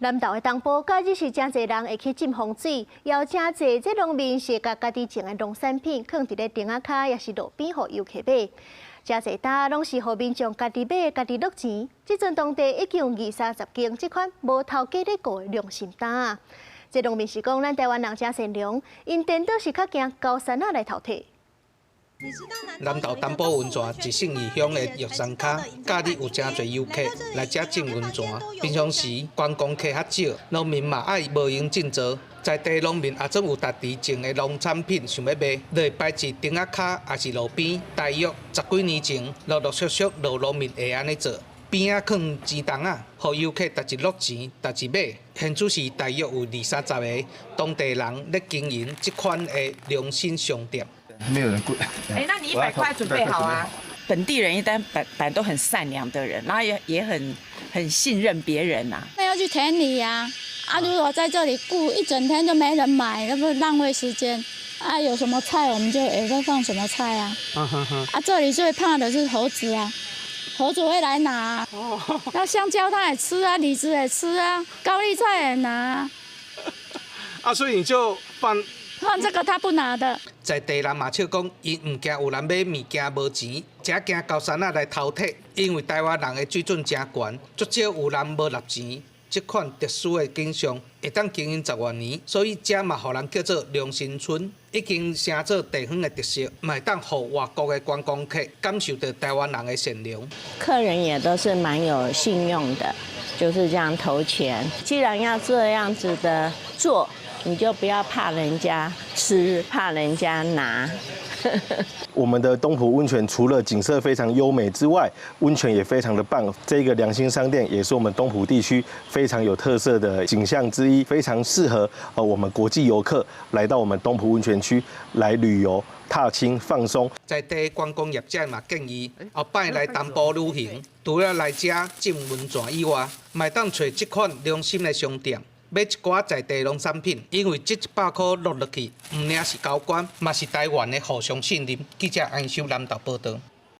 南投的東埔假日是誠濟人會去浸風水，也有誠濟這農民是共家己種的農產品，囥佇咧亭仔跤，抑是路邊予遊客買。誠濟擔攏是予民眾家己買、家己落錢。這陣當地已經有二三十間這款無頭家咧顧的良心擔。這農民是講，咱台灣人誠善良，𪜶顛倒是較驚高山仔來偷提。南投東埔溫泉是信義鄉的玉山跤，假日有誠濟遊客來遮浸溫泉。平常時觀光客較少，農民嘛愛無閒振作。在地農民也總有家己種的農產品想欲賣，就會擺佇亭仔跤，抑是路邊。大約十幾年前，陸陸續續老農民會按呢做，邊仔囥錢筒仔，予遊客逐日落錢，逐日買。現此時大約有二三十个當地人咧經營這款的良心商店。沒有人過。哎，那你100塊準備好啊？本地人一般本來都很善良的人，然後也很信任別人吶。那要去田裡呀，啊，如果在這裡顧一整天就沒人買，那不浪費時間。啊，有什麼菜我們就也會放什麼菜啊。啊，這裡最怕的是猴子啊，猴子會來拿。那香蕉他也吃啊，李子也吃啊，高麗菜也拿。啊，所以你就放。放這個他不拿的。在地人嘛笑講，𪜶毋驚有人買物件無錢，只驚高山仔來偷提。因為台灣人的水準誠懸，足少有人無納錢。這款特殊的景象會當經營十外年，所以遮嘛予人叫做良心村，已經成做地方的特色，嘛會當予外國的觀光客感受著台灣人的善良。客人也都是蠻有信用的，就是這樣投錢。既然要這樣子的做，你就不要怕人家吃，怕人家拿。我們的東埔溫泉除了景色非常優美之外，溫泉也非常的棒。這個良心商店也是我們東埔地區非常有特色的景象之一，非常適合我們國際遊客來到我們東埔溫泉區來旅遊、踏青、放鬆。在地觀光業者嘛建議，後擺來東埔旅行，除了來遮浸溫泉以外，嘛會當揣這款良心的商店，買一寡在地農產品，因為這100塊落落去，毋爾是交關，嘛是台灣的互相信任。記者安修南投報導。